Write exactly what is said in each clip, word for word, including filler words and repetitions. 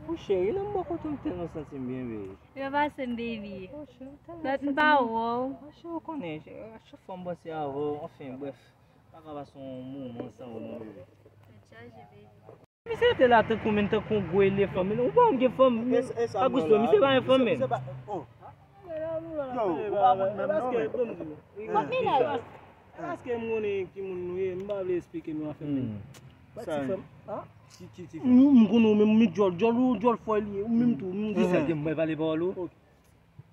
Ou cheri, lè m bò kote w, m tèlman santi m byen, baby. Yo pase m, baby. Lòt m pa wè w. Cheri, ou konnen, chak fwa m panse avè w, anfen, brèf, pa ka pase yon moman san ou non, baby. Misye te la tankou menm, tankou yon gwo elefan, men ou pa wè m gen fanm. Augusto, misye pa gen fanm menm. Yo, ou pa konn menm non, men. Kot minaj? Paske m konnen ki moun nou ye, m pa vle esplike nou afè m. Ti fanm, ah? Ki, ki, ki fanm? M, m konnen ou menm, mi djòl, djòl ou, djòl fò li ye, ou menm tou, m di sa. Ki sa, m pale pawòl ou?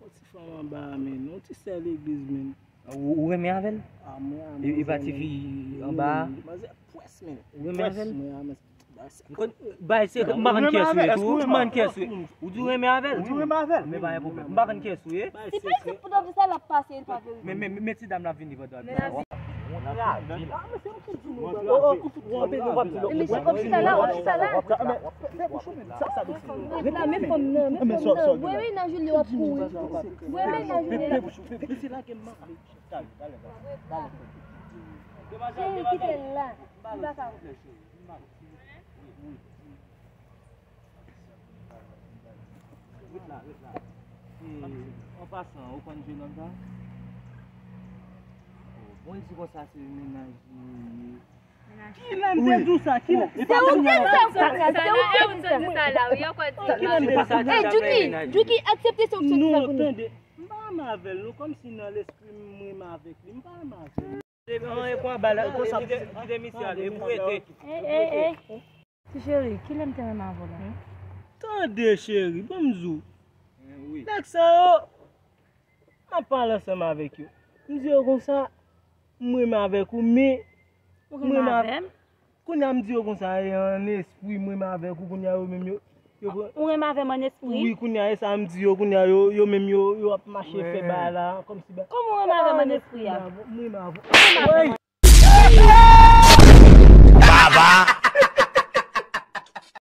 Yon ti fanm anba a, men. Yon ti sè legliz, men. Ou, ou renmen avè l? Ah, mwen, ah, e, e pa ti fi anba a? Manzè pwès, men. Ou renmen avè l? Mwen, ah, men. Bay se, m pa konn kiyès ou ye tou. M pa konn kiyès ou ye. Ou di w renmen avè l? Ou di w renmen avè l? Men pa gen pwoblèm. M pa konn kiyès ou ye. Se pa se pou w di sa l ap pase, e pa verite. Men, men, men ti dam la vini pandan. Mesye, kòm si la, w ap chita la. Rete la, men fanm nan, men fanm nan. Wè, wè, nan Julio ap kouri. Wè, wè, nan Julio. Cheri, kite l la. Li pa ka. Ret la, ret la. E, an pasan, ou konn jwenn nonm sa? Bon, li di konsa se mennaj li ye. Kilè m te di w sa? Kilè? Se ou ki di sa, se ou ki di sa la, wi, ankò di. Kilè m te di sa? Ey, Juki, Juki, aksepte se ou ki soti sa pou nou. Non, tande. M pa renmen avè l, non, kòmsi nan lespri m, m renmen avèk li. M pa renmen avè l. Kite, kite misye ale, e pou rete. Ey, ey, ey. Ti cheri, kilè m te renmen avè w la? Tande, cheri, ban m di w. Nèg sa yo, m ap pale ansanm avèk yo. M di yo konsa, m renmen avèk ou, men. Ou renmen avè m? Kounye a m di yo konsa, e, an espri, m renmen avèk ou, kounye a yo menm yo, yo pran. Ou renmen avè m an espri? Wi, kounye a, e sa m di yo, kounye a yo, yo menm yo, yo ap mache fè bagay la, kòmsi ba. Kòman ou renmen avè m an espri a? M renmen avè w.